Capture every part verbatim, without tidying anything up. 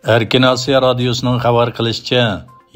ئەركىن ئاسىيا رادىيوسىنىڭ خەۋەر قىلىشىچە،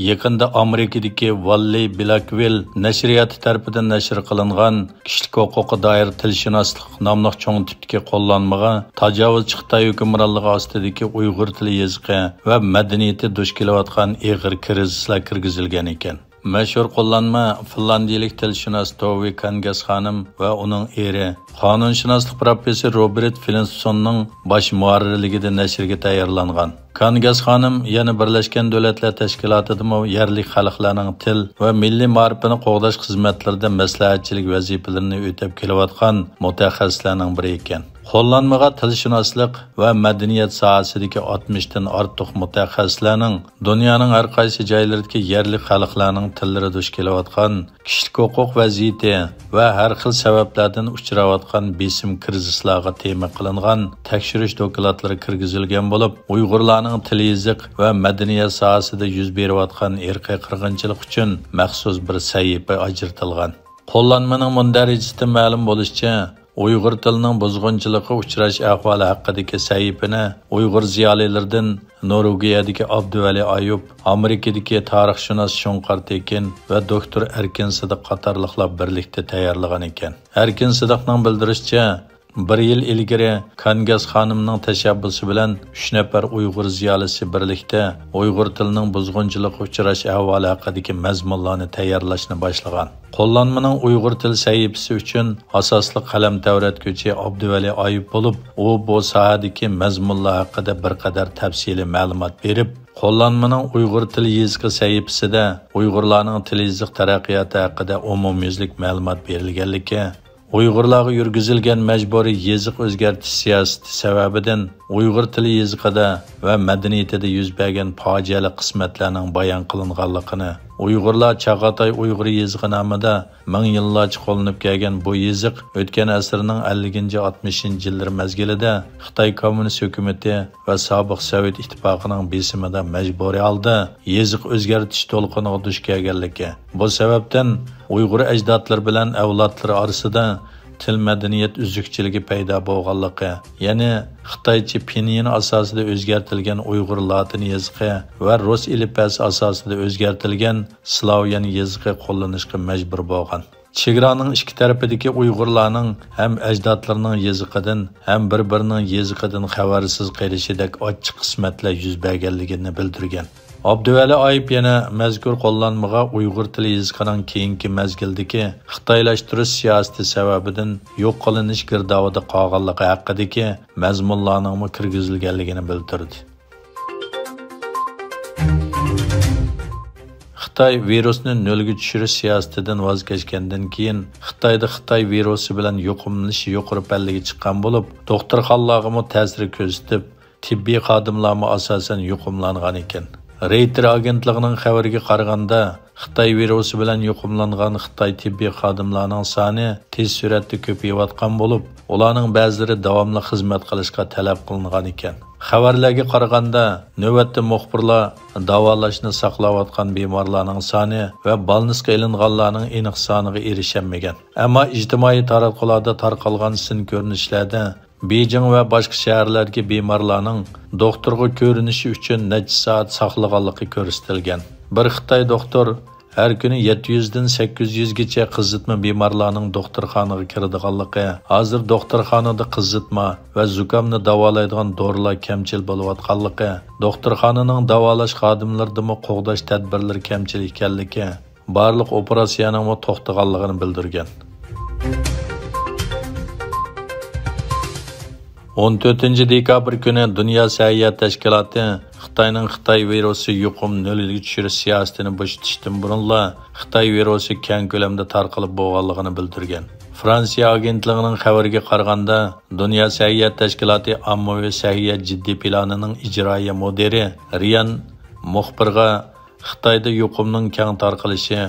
يېقىندا ئامېرىكىدىكى ۋاللى بىلاكۋىل نەشرىياتى تەرىپىدىن نەشر قىلىنغان كىشىلىك ھوقۇققا دائىر تىلشۇناسلىق ناملىق چوڭ تىپتىكى قوللانمىغا تاجاۋۇزچى خىتاي ھۆكۈمرانلىقى ئاستىدىكى ئۇيغۇر تىلى يېزىقى ۋە مەدەنىيىتى دۇچ كېلىۋاتقان ئېغىر كىرىزىسلار كىرگۈزۈلگەن ئىكەن. مەشھۇر قوللانما فىنلاندىيىلىك تىلشۇناس توۋى كانگاس خانىم ۋە ئۇنىڭ ئېرى، قانۇنشۇناسلىق پروفېسسورى روبېرت فلىنتسوننىڭ باش مۇھەررىرلىكىدە نەشرگە تەييارلانغان. كانگاس خانىم يەنە بىرلەشكەن دۆلەتلەر تەشكىلاتىدىمۇ يەرلىك خەلقلەرنىڭ تىل ۋە مىللىي مائارىپىنى قوغداش خىزمەتلىرىدە مەسلىھەتچىلىك ۋەزىپىلىرىنى ئۆتەپ كېلىۋاتقان مۇتەخەسسىسلەرنىڭ بىرى ئىكەن. قوللانمىغا تىلشۇناسلىق ۋە مەدەنىيەت ساھەسىدىكى ئاتمىشتىن ئارتۇق مۇتەخەسسىسلەرنىڭ دۇنيانىڭ ھەر قايسى جايلىرىدىكى يەرلىك خەلقلەرنىڭ تىللىرى دۇچ كېلىۋاتقان كىشىلىك ھوقۇق ۋەزىيىتى ۋە ھەر خىل سەۋەبلەردىن ئۇچراۋاتقان بېسىم كىرىزىسلارغا تېما قىلىنغان تەكشۈرۈش دوكلاتلىرى كىرگۈزۈلگەن بولۇپ، ئۇيغۇرلارنىڭ تىل يېزىق ۋە مەدەنىيەت ساھەسىدە يۈز بېرىۋاتقان ئىرقىي قىرغىنچىلىق ئۈچۈن مەخسۇس بىر سەھىپە ئاجرىتىلغان. قوللانمىنىڭ مۇندەرىجىسىدىن مەلۇم بولۇشىچە، ئۇيغۇر تىلىنىڭ بۇزغۇنچىلىققا ئۇچراش ئەھۋالى ھەققىدىكى سەھىپىنى ئۇيغۇر زىيالىيلىرىدىن نورۋېگىيەدىكى ئابدۇۋەلى ئايۇپ، ئامېرىكىدىكى تارىخشۇناس شۇڭقار تېكىن ۋە دوكتور ئەركىن سىدىق قاتارلىقلار بىرلىكتە تەييارلىغان ئىكەن. ئەركىن سىدىقنىڭ بىلدۈرۈشىچە، بىر يىل ئىلگىرى كانگاس خانىمنىڭ تەشەببۇسى بىلەن ئۈچ نەپەر ئۇيغۇر زىيالىيسى بىرلىكتە ئۇيغۇر تىلىنىڭ بۇزغۇنچىلىققا ئۇچراش ئەھۋالى ھەققىدىكى مەزمۇنلارنى تەييارلاشنى باشلىغان. قوللانمىنىڭ ئۇيغۇر تىل سەھىپىسى ئۈچۈن ئاساسلىق قەلەم تەۋرەتكۈچى ئابدۇۋەلى ئايۇپ بولۇپ، ئۇ بۇ ساھەدىكى مەزمۇنلار ھەققىدە بىر قەدەر تەپسىلىي مەلۇمات بېرىپ، قوللانمىنىڭ ئۇيغۇر تىلى يېزىقى سەھىپىسىدە ئۇيغۇرلارنىڭ تىل يېزىق تەرەققىياتى ھەققىدە ئومۇميۈزلۈك مەلۇمات بېرىلگەنلىكى، ئۇيغۇرلارغا يۈرگۈزۈلگەن مەجبۇرىي يېزىق ئۆزگەرتىش سىياسىتى سەۋەبىدىن ئۇيغۇر تىلى يېزىقىدا ۋە مەدەنىيىتىدە يۈز بەرگەن پاجىئەلىك قىسمەتلەرنىڭ بايان قىلىنغانلىقىنى، ئۇيغۇرلار چاغاتاي ئۇيغۇر يېزىقى نامىدا مىڭ يىللارچە قوللىنىپ كەلگەن بۇ يېزىق ئۆتكەن ئەسىرنىڭ ئەللىكىنچى، ئاتمىشىنچى يىللىرى مەزگىلىدە خىتاي كوممۇنىست ھۆكۈمىتى ۋە سابىق سوۋېت ئىتتىپاقىنىڭ بېسىمىدا مەجبۇرىي ھالدا يېزىق ئۆزگەرتىش دولقۇنىغا دۇچ كەلگەنلىكى، بۇ سەۋەبتىن ئۇيغۇر ئەجدادلىرى بىلەن ئەۋلادلىرى ئارىسىدا تىل مەدەنىيەت ئۈزۈكچىلىكى پەيدا بولغانلىقى، يەنى خىتايچە پىنيىن ئاساسىدا ئۆزگەرتىلگەن ئۇيغۇر لاتىن يېزىقى ۋە رۇس ئېلىپبەسى ئاساسىدا ئۆزگەرتىلگەن سلاۋيان يېزىقى قوللىنىشقا مەجبۇر بولغان. چېگرانىڭ ئىككى تەرىپىدىكى ئۇيغۇرلارنىڭ ھەم ئەجدادلىرىنىڭ يېزىقىدىن، ھەم بىر-بىرىنىڭ يېزىقىدىن خەۋەرسىز قېلىشىدەك ئاچچىق قىسمەتلەر يۈز بەرگەنلىكىنى بىلدۈرگەن. ئابدۇۋەلى ئايۇپ يەنە مەزكۇر قوللانمىغا ئۇيغۇر تىلى يېزىقىنىڭ كېيىنكى مەزگىلدىكى خىتايلاشتۇرۇش سىياسىتى سەۋەبىدىن يوق قىلىنىش گىردابىدا قالغانلىقى ھەققىدىكى مەزمۇنلارنىڭمۇ كىرگۈزۈلگەنلىكىنى بىلدۈردى. خىتاي ۋىرۇسنى نۆلگە چۈشۈرۈش سىياسىتىدىن ۋاز كەچكەندىن كېيىن، خىتايدا خىتاي ۋىرۇسى بىلەن يۇقۇملىنىش يۇقىرى پەللىگە چىققان بولۇپ، دوختۇرخانىلارغىمۇ تەسىر كۆرسىتىپ، تېببىي خادىملارمۇ ئاساسەن يۇقۇملانغان ئىكەن. رېيتېر ئاگېنتلىقىنىڭ خەۋىرىگە قارىغاندا، خىتاي ۋىرۇسى بىلەن يۇقۇملانغان خىتاي تېببىي خادىملارنىڭ سانى تېز سۈرئەتتە كۆپىيىۋاتقان بولۇپ، ئۇلارنىڭ بەزىلىرى داۋاملىق خىزمەت قىلىشقا تەلەپ قىلىنغان ئىكەن. خەۋەرلەرگە قارىغاندا، نۆۋەتتە مۇخبىرلار داۋالاشنى ساقلاۋاتقان بىمارلارنىڭ سانى ۋە بالنىسقا ئېلىنغانلارنىڭ ئېنىق سانىغا ئېرىشەلمىگەن. ئەمما ئىجتىمائىي تاراتقۇلاردا تارقالغان سىن كۆرۈنۈشلەردە بېيجىڭ ۋە باشقا شەھەرلەردىكى بىمارلارنىڭ دوختۇرغا كۆرۈنۈشى ئۈچۈن نەچچە سائەت ساقلىغانلىقى كۆرسىتىلگەن. بىر خىتاي دوختۇر ھەر كۈنى يەتتە يۈزدىن سەككىز يۈزگىچە قىزىتما بىمارلارنىڭ دوختۇرخانىغا كىرىدىغانلىقى، ھازىر دوختۇرخانىدا قىزىتما ۋە زۇكامنى داۋالايدىغان دورىلار كەمچىل بولۇۋاتقانلىقى، دوختۇرخانىنىڭ داۋالاش خادىملىرىدىمۇ قوغداش تەدبىرلىرى كەمچىل ئىكەنلىكى، بارلىق ئوپېراتسىيەنىڭمۇ توختىغانلىقىنى بىلدۈرگەن. ئون تۆتىنچى دېكابىر كۈنى دۇنيا سەھىيە تەشكىلاتى خىتاينىڭ خىتاي ۋىرۇسى يۇقۇم نۆلگە چۈشۈرۈش سىياسىتىنى بوشىتىشتىن بۇرۇنلا خىتاي ۋىرۇسى كەڭ كۆلەمدە تارقىلىپ بولغانلىقىنى بىلدۈرگەن. فرانسىيە ئاگېنتلىقىنىڭ خەۋىرىگە قارىغاندا، دۇنيا سەھىيە تەشكىلاتى ئاممىۋى سەھىيە جىددىي پىلانىنىڭ ئىجرائىيە مۇدىرى رىيان مۇخبىرغا خىتايدا يۇقۇمنىڭ كەڭ تارقىلىشى،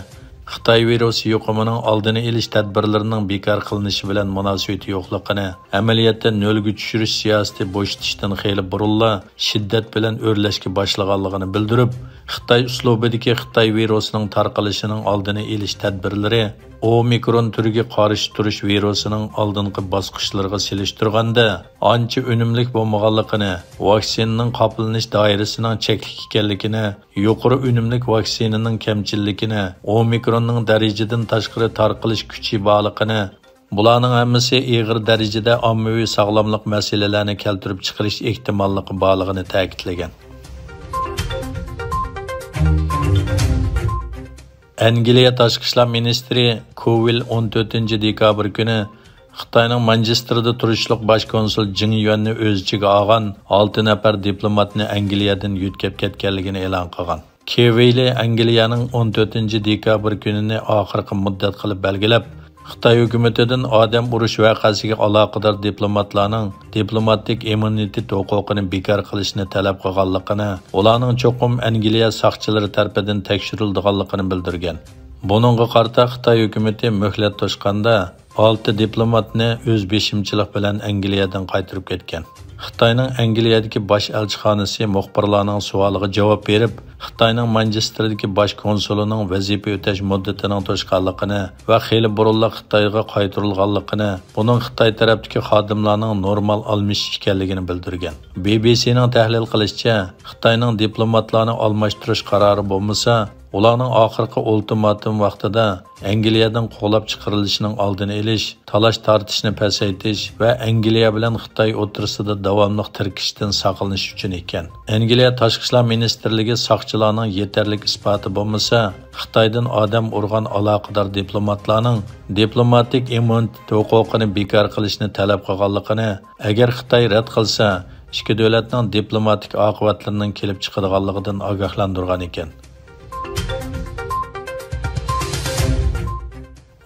خىتاي ۋىرۇسى يۇقۇمىنىڭ ئالدىنى ئېلىش تەدبىرلىرىنىڭ بىكار قىلىنىشى بىلەن مۇناسىۋىتى يوقلۇقىنى، ئەمەلىيەتتە نۆلگە چۈشۈرۈش سىياسىتى بوشىتىشتىن خېلى بۇرۇنلا شىددەت بىلەن ئۆرلەشكە باشلىغانلىقىنى بىلدۈرۈپ، خىتاي ئۇسلۇبىدىكى خىتاي ۋىرۇسىنىڭ تارقىلىشىنىڭ ئالدىنى ئېلىش تەدبىرلىرى ئومىكرون تۈرىگە قارشى تۇرۇش ۋىرۇسىنىڭ ئالدىنقى باسقۇچلىرىغا سېلىشتۇرغاندا ئانچە ئۈنۈملۈك بولمىغانلىقىنى، ۋاكسىنىنىڭ قاپلىنىش دائىرىسىنىڭ چەكلىك ئىكەنلىكىنى، يۇقىرى ئۈنۈملۈك ۋاكسىنىنىڭ كەمچىللىكىنى، ئومىكروننىڭ دەرىجىدىن تاشقىرى تارقىلىش كۈچى بارلىقىنى، بۇلارنىڭ ھەممىسى ئېغىر دەرىجىدە ئاممىۋى ساغلاملىق مەسىلىلەرنى كەلتۈرۈپ چىقىرىش ئېھتىماللىقى بارلىقىنى تەكىتلىگەن. ئەنگلىيە تاشقى ئىشلار مىنىستىرى كوۋىل ئون تۆتىنچى دېكابىر كۈنى خىتاينىڭ مانچېستېردا تۇرۇشلۇق باش كونسۇل جېڭ يۈەننى ئۆز ئىچىگە ئالغان ئالتە نەپەر دىپلوماتنى ئەنگلىيەدىن يۆتكەپ كەتكەنلىكىنى ئېلان قىلغان. كېۋېيلى ئەنگلىيەنىڭ ئون تۆتىنچى دېكابىر كۈنىنى ئاخىرقى مۇددەت قىلىپ بەلگىلەپ، خىتاي ھۆكۈمىتىدىن ئادەم ئۇرۇش ۋەقەسىگە ئالاقىدار دىپلوماتلارنىڭ دىپلوماتىك ئىممۇنىتېت ھوقۇقىنى بىكار قىلىشنى تەلەپ قىلغانلىقىنى، ئۇلارنىڭ چوقۇم ئەنگلىيە ساقچىلىرى تەرىپىدىن تەكشۈرۈلىدىغانلىقىنى بىلدۈرگەن. بۇنىڭغا قارىتا خىتاي ھۆكۈمىتى مۆھلەت توشقاندا، ئالتە دىپلوماتنى ئۆز بېشىمچىلىق بىلەن ئەنگلىيەدىن قايتۇرۇپ كەتكەن. خىتاينىڭ ئەنگلىيەدىكى باش ئەلچىخانىسى مۇخبىرلارنىڭ سوئالىغا جاۋاب بېرىپ، خىتاينىڭ مانچېستېردىكى باش كونسۇلىنىڭ ۋەزىپە ئۆتەش مۇددىتىنىڭ توشقانلىقىنى ۋە خېلى بۇرۇنلا خىتايغا قايتۇرۇلغانلىقىنى، بۇنىڭ خىتاي تەرەپتىكى خادىملارنىڭ نورمال ئالمىشىش ئىكەنلىكىنى بىلدۈرگەن. بى بى سىنىڭ تەھلىل قىلىشىچە، خىتاينىڭ دىپلوماتلارنى ئالماشتۇرۇش قارارى بولمىسا، ئۇلارنىڭ ئاخىرقى ئۇلتىماتوم ۋاقتىدا ئەنگلىيەدىن قوغلاپ چىقىرىلىشىنىڭ ئالدىنى ئېلىش، تالاش-تارتىشنى پەسەيتىش ۋە ئەنگلىيە بىلەن خىتاي ئوتتۇرىسىدا داۋاملىق تىركىشىشتىن ساقلىنىش ئۈچۈن ئىكەن. ئەنگلىيە تاشقى ئىشلار مىنىستىرلىكى ساقچىلارنىڭ يېتەرلىك ئىسپاتى بولمىسا، خىتايدىن ئادەم ئۇرغان ئالاقىدار دىپلوماتلارنىڭ دىپلوماتىك ئىممۇنىتېت ھوقۇقىنى بىكار قىلىشنى تەلەپ قىلغانلىقىنى، ئەگەر خىتاي رەت قىلسا، ئىككى دۆلەتنىڭ دىپلوماتىك ئاقىۋەتلىرىنىڭ كېلىپ چىقىدىغانلىقىدىن ئاگاھلاندۇرغان ئىكەن.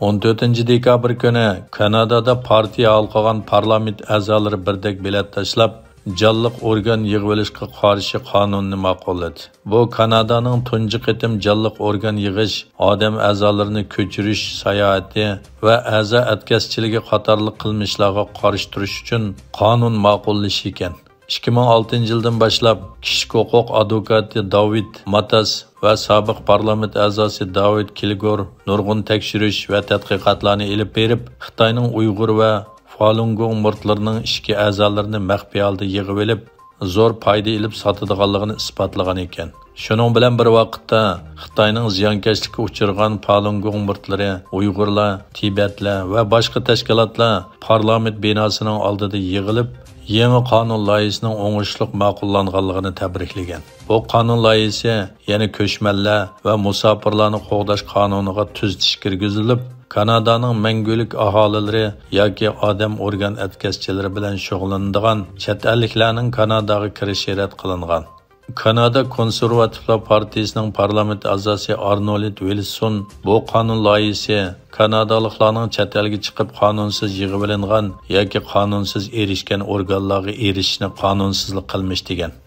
ئون تۆتىنچى دېكابىر كۈنى كانادادا پارتىيە ھالقىغان پارلامېنت ئەزالىرى بىردەك بېلەت تاشلاپ، جانلىق ئورگان يىغىۋېلىشقا قارشى قانۇننى ماقۇللىدى. بۇ كانادانىڭ تۇنجى قېتىم جانلىق ئورگان يىغىش، ئادەم ئەزالىرىنى كۆچۈرۈش ساياھىتى ۋە ئەزا ئەتكەسچىلىكى قاتارلىق قىلمىشلارغا قارشى تۇرۇش ئۈچۈن قانۇن ماقۇللىشى ئىكەن. ئىككى مىڭ ئالتىنچى يىلدىن باشلاپ كىشىلىك ھوقۇق ئادۋوكاتى داۋىد ماتاس ۋە سابىق پارلامېنت ئەزاسى داۋىد كىلگور نۇرغۇن تەكشۈرۈش ۋە تەتقىقاتلارنى ئېلىپ بېرىپ، خىتاينىڭ ئۇيغۇر ۋە فالۇنگوڭ مۇرىتلىرىنىڭ ئىچكى ئەزالىرىنى مەخپىي ھالدا يىغىۋېلىپ، زور پايدا ئېلىپ ساتىدىغانلىقىنى ئىسپاتلىغان ئىكەن. شۇنىڭ بىلەن بىر ۋاقىتتا، خىتاينىڭ زىيانكەشلىككە ئۇچرىغان پالۇنگوڭ مۇرىتلىرى، ئۇيغۇرلار، تىبەتلەر ۋە باشقا تەشكىلاتلار پارلامېنت بىناسىنىڭ ئالدىدا يىغىلىپ، يېڭى قانۇن لايىھىسىنىڭ ئوڭۇشلۇق ماقۇللانغانلىقىنى تەبرىكلىگەن. بۇ قانۇن لايىھىسى يەنە كۆچمەنلەر ۋە مۇساپىرلارنى قوغداش قانۇنىغا تۈزىتىش كىرگۈزۈلۈپ، كانادانىڭ مەڭگۈلۈك ئاھالىلىرى ياكى ئادەم ئورگان ئەتكەسچىلىرى بىلەن شۇغۇللىنىدىغان چەت ئەللىكلەرنىڭ كاناداغا كىرىشى رەت قىلىنغان. كانادا كونسېرۋاتىپلار پارتىيىسىنىڭ پارلامېنت ئەزاسى ئارنولد ۋىلسون بۇ قانۇن لايىھىسى كانادالىقلارنىڭ چەت ئەلگە چىقىپ قانۇنسىز يىغىۋېلىنغان ياكى قانۇنسىز ئېرىشكەن ئورگانلارغا ئېرىشىشنى قانۇنسىزلىق قىلمىش دېگەن.